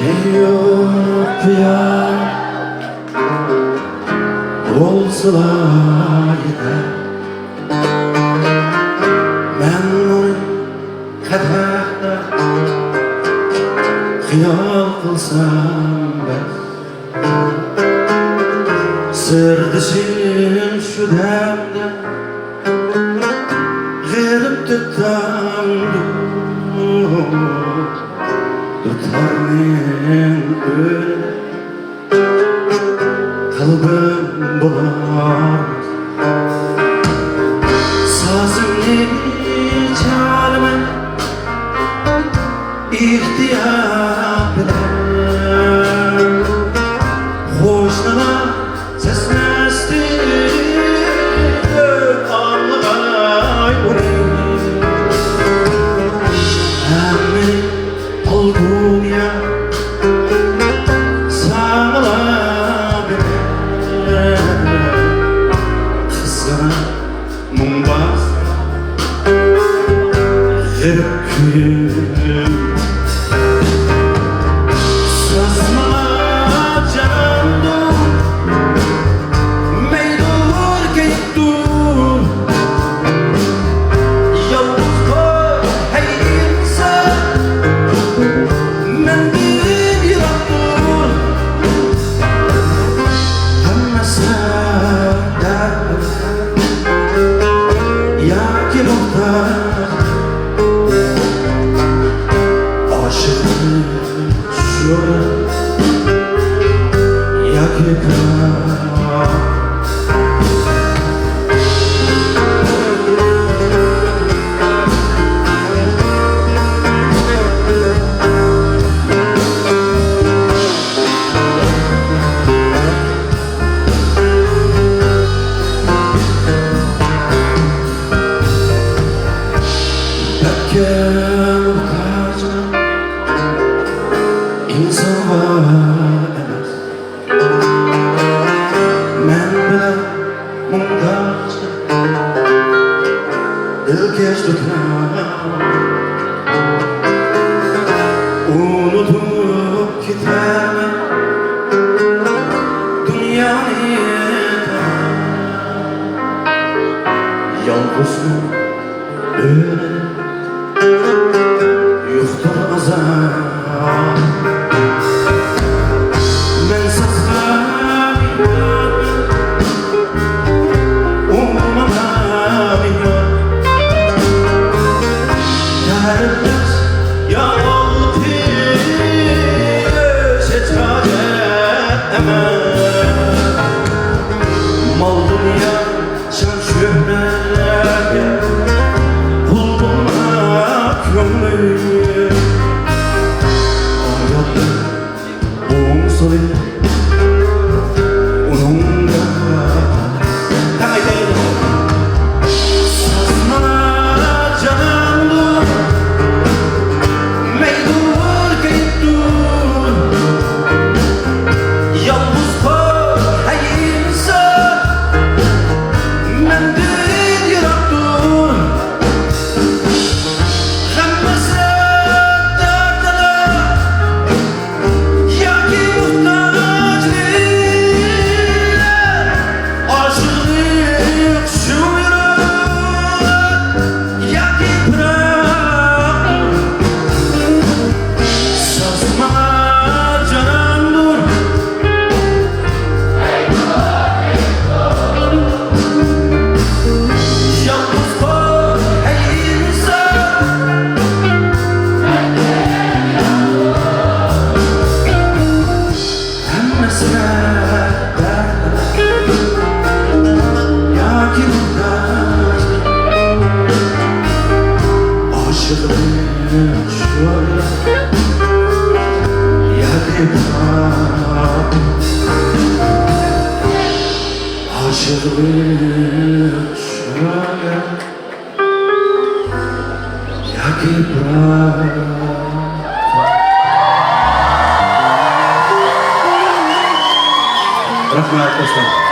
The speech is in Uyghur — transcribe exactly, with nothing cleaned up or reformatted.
چەييۇپ يار بولسىلا يېتەر. مەن ئۇنى قەدەھلەپ خىيال قىلسام بەس. سىردىشىم شۇ دەمدە غېرىب تۇتامدۇ دۇتارنىڭ ئۆيىدە قەلبىم بولار. سازىمنى چالىمەن ئېھتىيات بىلەن. قوشنىلار سەسنەستى ئاڭلىغاي ئۇنى. ھەممىنى ئال دۇنيا ساڭىلا بېرەر. قىزغىنا مۇڭ باسسا غېرىب كۈيۈم. سازما جاندۇر، مەيدۇر كەيدۇر. يالغۇز قوي ھەي ئىنسان، مەندىن يىراق تۇر. ھەممە سەۋەب ياكى موھتاج، ئاشىقنى شۇ ياكى پىراق. بەتكە موھتاج ئىنسان بار ئەمەس. مەن بىلەن مۇڭداش دىلكەش دۇتار، ئۇنتۇپ كېتەرمەن دۇنيانى. يالغۇزنىڭ ئۆلۈمدىن يوقتۇر ئازاب. مەن سازغا مېھمان، ئۇ ماڭا مېھمان. تەرىپلەش يا ئالقىش ھېچ ھاجەت ئەمەس. مال دۇنيا، شان شۆھرەتكە قۇل بولما كۆڭلۈم. ھاياتنىڭ ئوڭ سولى ئۇنىڭدا. تەڭ ئېيتايلى. سازما جانانلىق مەيدۇر كەيدۇر. يالغۇز قوي ھەي ئىنسان، مەندىن يىراق تۇر. غەم ھەسرەت دەردىدە ياكى موھتاجلىق، ئاشىقلىق شۇ يۈرەك ياكى پىراق. سازما جانانلىق، يالغۇز قوي ھەي ئىنسان. ھەممە سەۋەب ياكى موھتاج، ئاشىقلىق شورى ياكى پىراق. ئاشىقلىق شورى. رەھمەت، دوستلار.